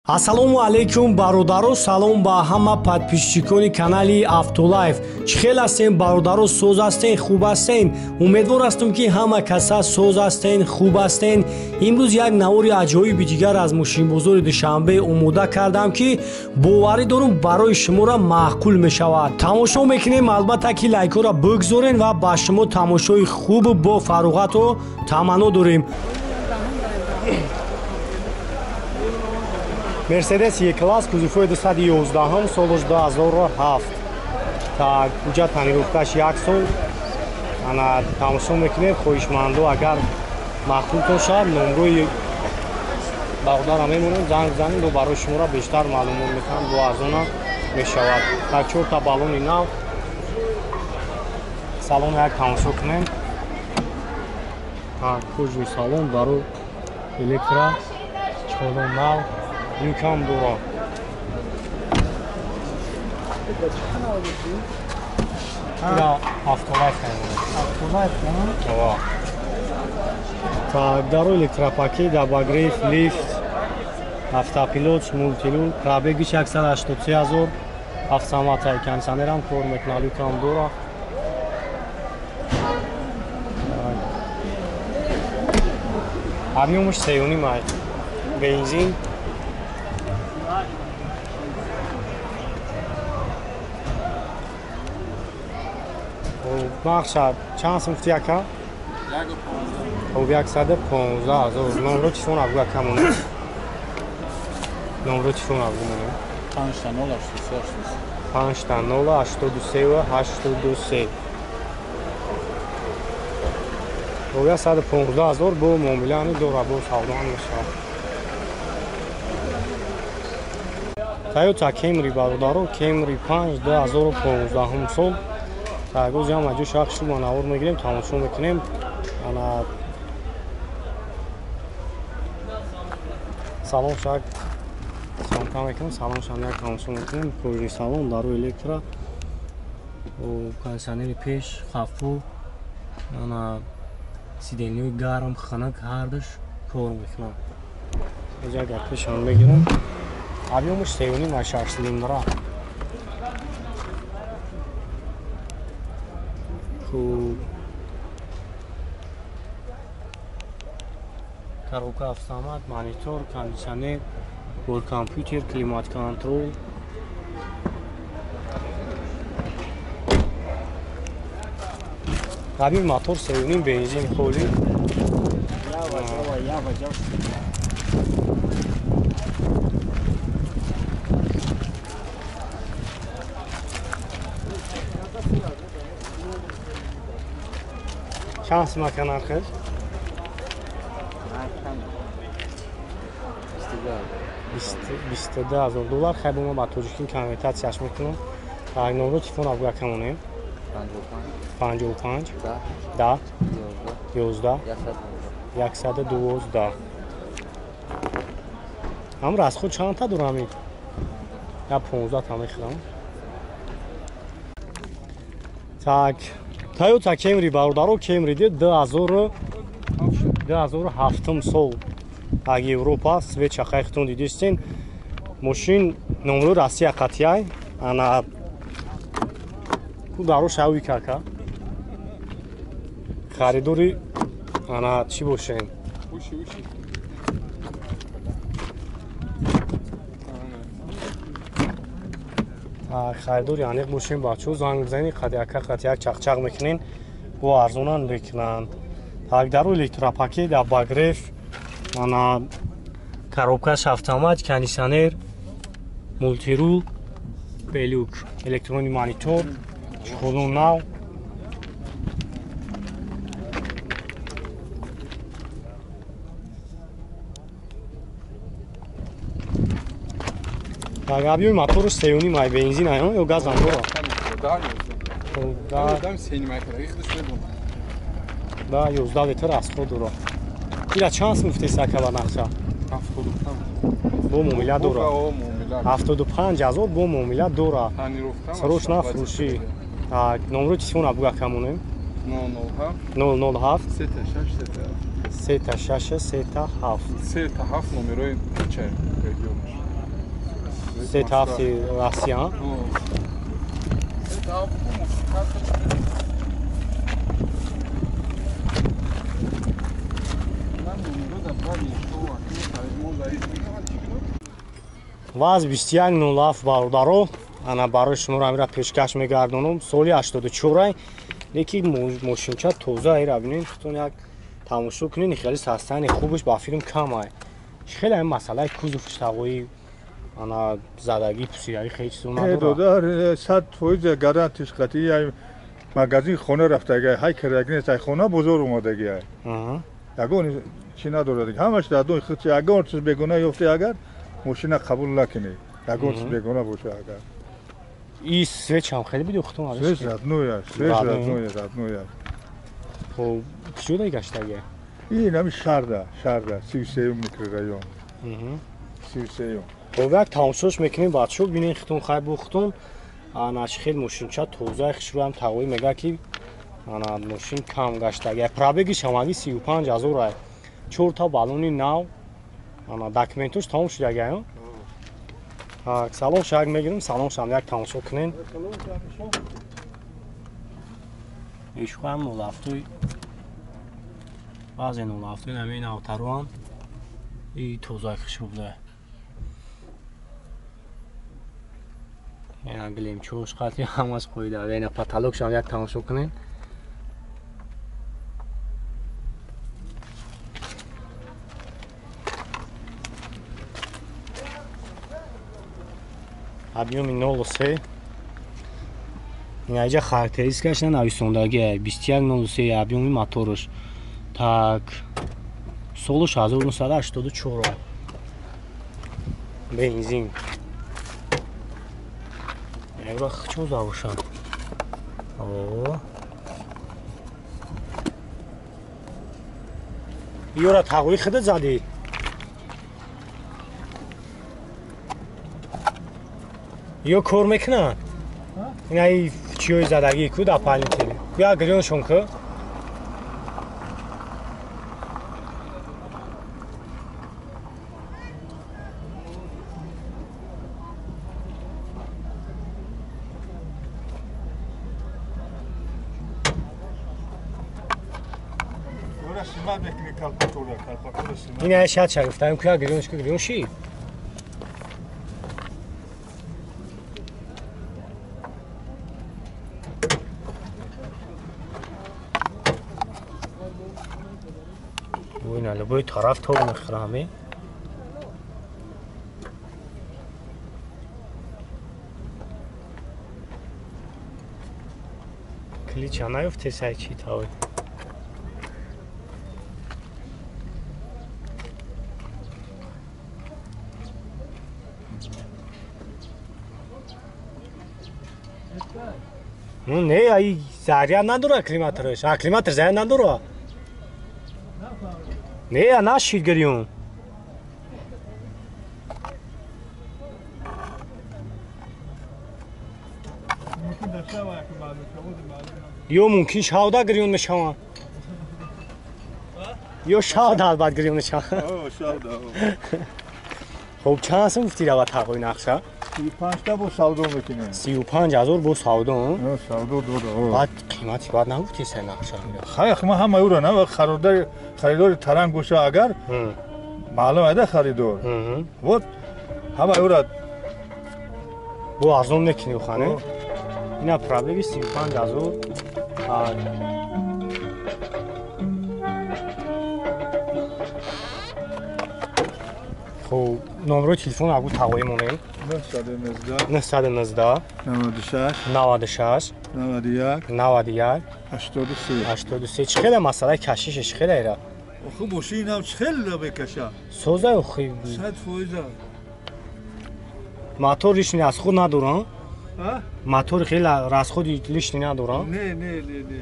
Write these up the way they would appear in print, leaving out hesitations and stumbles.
Ассалому алайкум бародаро, салом ба ҳама подписчикони канали Автолайф. Чӣ хел ҳастем бародаро, соз ҳастен, хуб ҳастен? Умедвор ҳастам ки ҳама каса соз ҳастен, хуб ҳастен. Имрӯз як навори аҷоиби дигар аз мошинбозори Душанбе омода кардам ки боварӣ дорум барои шуморо маъқул мешавад. Тамошо мекунем, албатта ки лайкҳоро бигзорен ва ба шумо тамошои хубу бо фароғатро таманно дорем. Мерседес Е-класс кузовҳои 211 солаш 2007. Так, ҳуҷҷат тонировкаш як сол. Ана тамошо мекунем, хоҳишмандо агар маъқултон шавад, номрои бародара мемонем, занг бизанем, бо барои шуморо бештар маълумот метаҳам, бо арзона мешавад. Так, чорта баллони нав. Салон як тамошо кунем. Так, кожаный салон барои электро, чорон нав. Люкам дора. Ина Автолайф. Автолайф, ва. Так, даро электропакет, обогрев, лифт, автопилот, мультирул, пробегиш 183 000, автомат, кондиционерам кор мекунад, люкам дора. Объёмаш 3,5 бензин. Бахшад, чанд сум гуфти ака? Хоб, 115 000. Номро телефон абгу ака монем. Номро телефон абгу монем. 5 0 5 0 83 83. Хоб, 115 000 бо муомилаани дора, бо савдоам мешавад. Тойота Кемри бародаро, Кемри 5 2015 сол. Так, ози ҳам аҷо шахс шума навор мегирем, тамошо мекунем. Ана салон шак съёмка мекунем, салон шам як тамошо мекунем. Кожаный салон, дару электро, кондиционери пеш, хафу, ана сиденьҳои гарм, хунук ҳардуш кор мекунанд. Ози агар пешам мегирам, объёмаш 3,5 ва 6 цилиндра. Хуб, коробка автомат, монитор, кондиционер, бор компютер, климат контрол. Ҳамин мотор 3,5 бензин холӣ. Чанд сум ака нархаш? 22 000 доллар. Хай, бо ма ба тоҷикӣ конвертатсияш мекунам. Так, номро телефон абгу ака монем. 55 10 11 112. Ҳам расход чандта дорам? Я 15 та мехӯрам. Так, Тойота Кемри бародаро, Кемри 2007 сол. Так, Европа, свеча хайхтон дидистен. Мошин номро Россия қатияй. Ана ку даро шави кака. Харидори ана чӣ бошем? Уши, уши. Харидори аниқ бошем, бачаҳо, занг бизанед, қадяка қатяк чақчақ мекунен, бо арзонан мекунанд. Так, дару электропакет, обогрев, ана коробкаш автомат, кондиционер, мультирул, белюк, электронный монитор, чехолон нав. Так, объёми мотору 3,5 ай бензин ай ё газам дора? Да, 11 литр расход дора. Ира чанд сум гуфтеси ака ба нақша? Бо муомила дора. 75 000 бо муомила дора. Срочно фурӯшӣ. Так, номрои телефон абгу ака монем. 007 3 6 3 6 3 7. 3 7 номерои чай регионаш. Се тафти Россия. ВАЗ 2107 бародаро, ана барои шуморо амира пешкаш мегардонам. Соли 84 леки мошинча тоза ира бинед, худтон як тамошо кунед, хеле састани хубаш ба филм кам ай. Хеле ин масъалаи кузов штағои ана задагӣ пусидаги хеле чизо надорад. Додар 100% гарантиш қатъи ай магазин хона рафтаги, ҳай кираги нест, ай хона бозор омадаги ай. Ягон чи надорад, ҳамаш дар дони худ, ягон чиз бегуна ёфти агар мошина қабул накунӣ, ягон чиз бегуна боша агар. И свечам хеле биди худтон алиш. Свеч родной, свеч родной, родной. Хоб, куҷода гаштаги? Ин ҳами шарда, шарда, 33 микрорайон. 33. Хоб, як тамошош мекунем бачаҳо, бинед худтон хай бо худтон. Ана хел мошинча тоза, хушрӯям тағоӣ мега ки ана мошин кам гаштаги. Пробегиш ҳамагӣ 35 ҳазор ай. 4 та баллони нав. Ана документош тамом шудаги ай. Так, салон шаг мегирем, салон шам як тамошо кунед. Ишқам 07 баъзе 07 ҳамин навтаруан и тоза хушрӯ буда. Ина глимчош қати ҳамаш қоида. Ина потолок шам як тамошо кунед. Объёми 03. Ина иҷа характеристикаш на нависондагӣ 2103 объёми моторш. Так, солш 1984. Бензин. Эва хчо завушан. О. Юра тағои худа задӣ. Ё кор мекунанд? Ина чиёи задагӣ ку дар палинтери. Я гирёншон ку? Ина шат ша гуфтаем ку я гирёнш ку гирёнши? Любой тараф тоб мехӯраме. Клича наёфте сай чи таве. Ну не, ай заряд надора климаторш. А климатор заряд надора. Не, нашид гирён. Ё мумкин шавда гирён мешаванд. Ё шавда албат гирён мешаванд. Хоб, чанд сум гуфтӣ рава тағои нақша? 35 та бо савдо мекунем. 35 ҳазор бо савдо? Савдо дора. Баъд қимати баъд нагуфтӣ сай нақша? Хай, ма ҳама ӯро на, харидори таранг боша агар, маълум айда харидор. Вот ҳама ӯро бо арзон мекунӣ хане? Ина пробеги 35 ҳазор. Хоб, номерои телефон агу тағоӣ монем. 919 919 96 96 91 91 83 83. Чӣ хеле масъалаи кашишеш чӣ хеле ира? Охи мошинам чӣ хеле мекаша? Соза охи 100%. Мотор лишний расход надорам? Мотор хеле расходи лишний надорам? Не, не, не, не.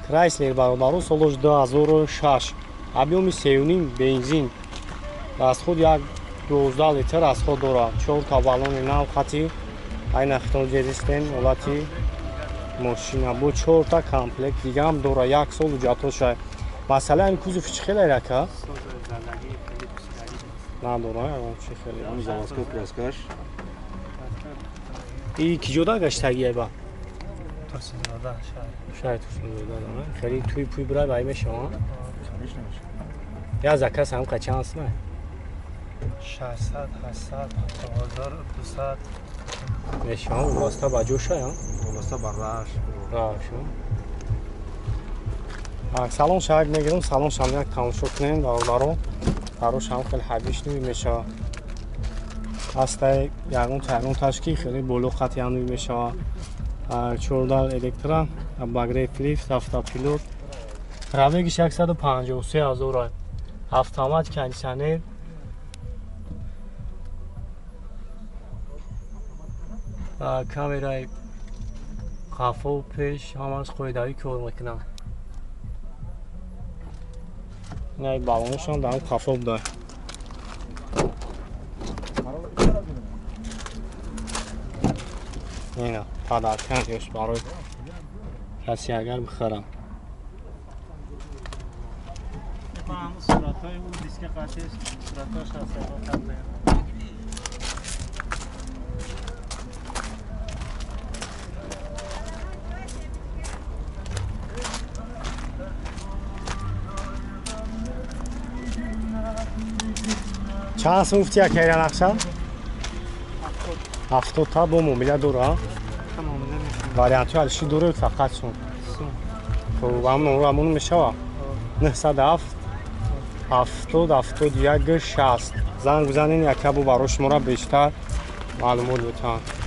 Крайслер бародаро солош 2006, объёми 3.5 бензин. Расход як 12 литр расход дорад. 4 та баллони нав хати айна хитон ҷедистен ҳолати мошина бо 4 та комплект дигаам дора. Як сол ҳуҷҷатошай. Масъала ин кузов чӣ хеле рака? Надора, ягон чи хеле. Ҳамин заводской краскаш. И киҷода гаштагиай ба? Турсунзода шаҳр. Шаҳри Турсунзода, хеле туй пуй бирай вай мешавад? Конечно мешавад. Я заказ ҳам қачан аст на? 600, 800, 1200 мешавад, вобаста ба ҷоша, вобаста ба раш. Раш. Салон шаҳр мегирам, салон шам як тамошо кунем бародаро. Барош ҳам хеле ҳабиш нуй мешавад. Ҳастай ягон ягон ташки хеле боло қатъиян нуй мешавад. 14 электро, обогрев лифт, автопилот. Пробегиш 153 ҳазор. Автомат, кондиционер. Камераи қафо пеш ҳамаш қоидавӣ кор мекунад. Инай баллонашон дар қафо буда. Ина падаркан ёш барои касе агар бихарам. Суратҳои ӯ диски қатиш суратҳош ҳаст. Чанд сум гуфти як яра нақша? 70 та бо муомила дора? Вариантҳои алиши дора фақат сум. Хуб, ҳамон ҳамон мешава. 907 70 71 60. Занг бизанед, яка бо барои шуморо бештар маълумот метаҳанд.